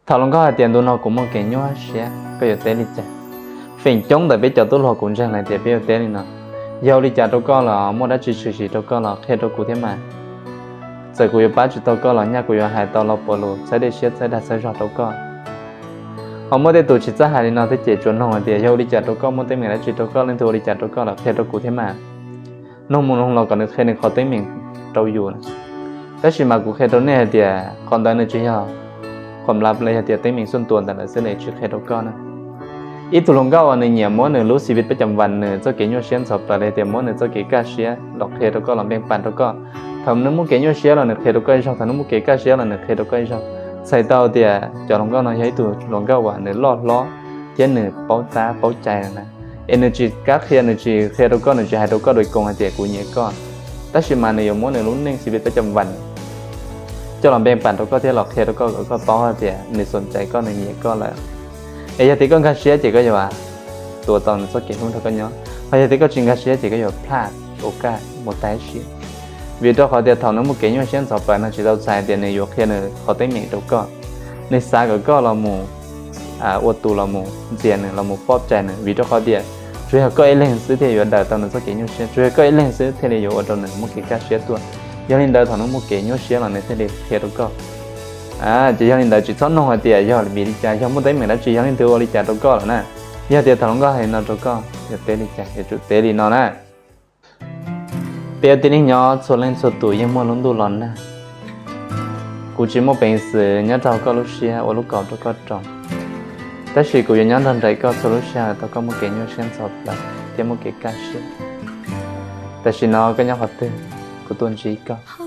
Thaum hluas nkauj hais tias ntu no kuv muaj kev nyuaj siab, koj yuav teb li cas? Feem coob ntawm peb cov tub hluas kuv ntseeg lawv tias peb yuav teb li no: Yog ua li cas rau koj los muaj dab tsi tshwm sim rau koj los qhia rau kuv thiab mas. Txawm kuv yuav pab tsis tau koj los nyaj kuv yuav hais tau lo puav lus txhawb dej siab txhawb dag txhawb zog rau koj. Ho muaj tej tus tsis txawj hais li no thiab ces tsuas nug hais tias yog ua li cas rau koj, muaj teeb meem dab tsi rau koj, leej twg ua li cas rau koj los qhia rau kuv thiab mas. Nug mus nug los kom nws qhia nws qhov teeb meem rau yus na. Tab sis mas kuv qhia rau nej hais tias qhov ntawd nws tsis yog qhov npla plaws, yog tias teeb meem xuj tuas ntawm lawv xwb, lawv tsis qhia rau koj na. Ib tug hluas nkauj uas nws nyiam muab nws lub xi vis pab cam vas nws txoj kev nyuaj siab ntxhov plaws li tias muab nws txoj kev kaj siab los qhia rau koj los npeej pam rau koj. Thaum nws muaj kev nyuaj siab los nws qhia rau koj ib zaug, thaum nws muaj kev kaj siab los nws qhia rau koj ib zaug. Txhais tau tias cov hluas nkauj no yog ib tug hluas nkauj uas nws loj hlob thiab nws paub tab paub cai lawm na, es nws tsis kam qhia, nws tsis qhia rau koj, nws tsis hais rau koj dua koos hais tias kuv nyiam koj. Tab sis mas nws yuav muab nws lub neej xi vis pab cam vas coj los npeej pam rau koj thiab los qhia rau koj kom koj paub hais tias nws xom cai koj, nws nyiam koj lawm. Es yog tias koj nkag siab ces koj yuav tuav tau nws txoj kev hlub nrog koj nyob, ho yog tias koj tsis nkag siab ces koj yuav plaj ua kaj mus tag ib sim. Vim rau qhov tias thaum nws muaj kev nyuaj siab ntxhov plaws no tsis tau txhais tias nws yuav qhia nws qhov teeb meem rau koj. Nws xav kom koj los mus ua tus los mus ntxias nws, los mus pov tseg nws, vim rau qhov tias tsuas yog koj ib leeg xwb thiaj yuav daws tau nws txoj kev nyuaj siab, tsuas yog koj ib leeg xwb thiaj li yuav ua rau nws muaj kev kaj siab tuaj. Yog li ntawd thaum nws muaj kev nyuaj siab los nws thiaj li qhia rau koj. Ces yog li ntawd tsis txhob nug hais tias yog vim li cas, yog muaj teeb meem dab tsi, yog leej twg ua li cas rau koj lawm na. Yog tias thaum hluas nkauj hais li no rau koj, yuav teb li cas, yuav tsum teb li no na. Peb ua tib neeg nyob txhua leej txhua tus yeej muaj lub ntuj los nag. Kuv tsis muaj peev xwm nyob rau koj lub siab ua lub kaus rau koj rau, tab sis kuv yuav nyob nrog nraim koj txhua lub sij hawm thaum koj muaj kev nyuaj siab ntxhov plaws thiab muaj kev kaj siab. Tam sim no koj nyob qhov twg, kuv tuaj ntsib koj.